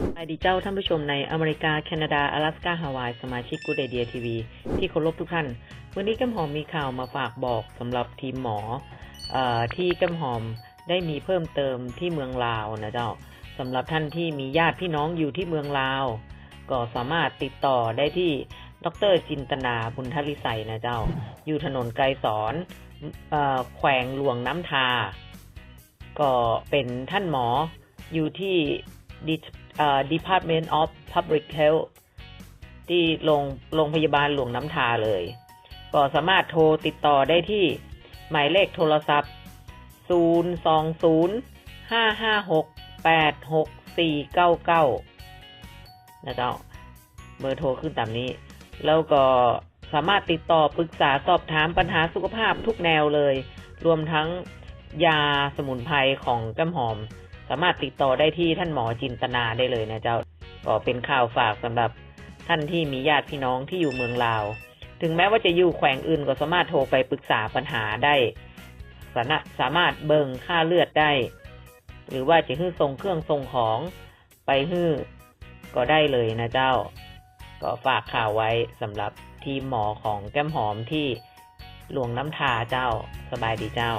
ສະບາຍດີເຈົ້າ ທ່ານຜູ້ຊົມໃນອາເມລິກາ, ແຄນາດາ, ອາລັດສະກາ, ຮາວາຍ, ສະມາຊິກ Good Idea ທີວີ ທີ່ເຄົາລົບທຸກທ່ານ. ມື້ນີ້ແກ້ມຫອມມີຂ່າວມາຝາກບອກສຳລັບທີມໝໍ ເອ່ອ ທີ່ແກ້ມຫອມໄດ້ມີເພີ່ມເຕີມທີ່ເມືອງລາວນະເຈົ້າ. ສຳລັບທ່ານທີ່ມີຍາດພີ່ນ້ອງຢູ່ທີ່ເມືອງລາວ ກໍສາມາດຕິດຕໍ່ໄດ້ທີ່ ດຣ. ຈິນຕະນາ ບຸນທະວິໄສນະເຈົ້າ, ຢູ່ຖະໜົນໄກສອນ ເອ່ອ ແຂວງຫຼວງນ້ຳທາ. ກໍເປັນທ່ານໝໍຢູ່ທີ່ Department of Public Health ທີ່ໂລງ ໂລງພະຍາບານຫຼວງນ້ຳທາເລີຍ. ກໍສາມາດໂທຕິດຕໍ່ໄດ້ທີ່ໝາຍເລກໂທລະສັບ ສູນສອງສູນ ຫ້າຫ້າຫົກ ແປດຫົກສີ່ເກົ້າເກົ້າ ນະເຈົ້າ. ເບີໂທຂຶ້ນຕາມນີ້ ແລ້ວກໍສາມາດຕິດຕໍ່ປຶກສາສອບຖາມບັນຫາສຸຂະພາບທຸກແນວເລີຍ, ລວມທັງຢາສະໝຸນໄພຂອງແກ້ມຫອມ ສາມາດຕິດຕໍ່ໄດ້ທີ່ທ່ານໝໍຈິນຕະນາໄດ້ເລີຍນະເຈົ້າ. ກໍເປັນຂ່າວຝາກສຳລັບທ່ານທີ່ມີຍາດພີ່ນ້ອງທີ່ຢູ່ເມືອງລາວ, ເຖິງແມ້ວ່າຈະຢູ່ແຂວງອື່ນກໍສາມາດໂທໄປປຶກສາບັນຫາໄດ້, ສານະ ສາມາດເບິ່ງຄ່າເລືອດໄດ້ ຫຼືວ່າຈະໃຫ້ສົ່ງເຄື່ອງສົ່ງຂອງ ໄປຮື້ກໍໄດ້ເລີຍນະເຈົ້າ. ກໍຝາກຂ່າວໄວ້ສຳລັບທີມໝໍຂອງແກ້ມຫອມທີ່ຫຼວງນ້ຳທາເຈົ້າ. ສະບາຍດີເຈົ້າ.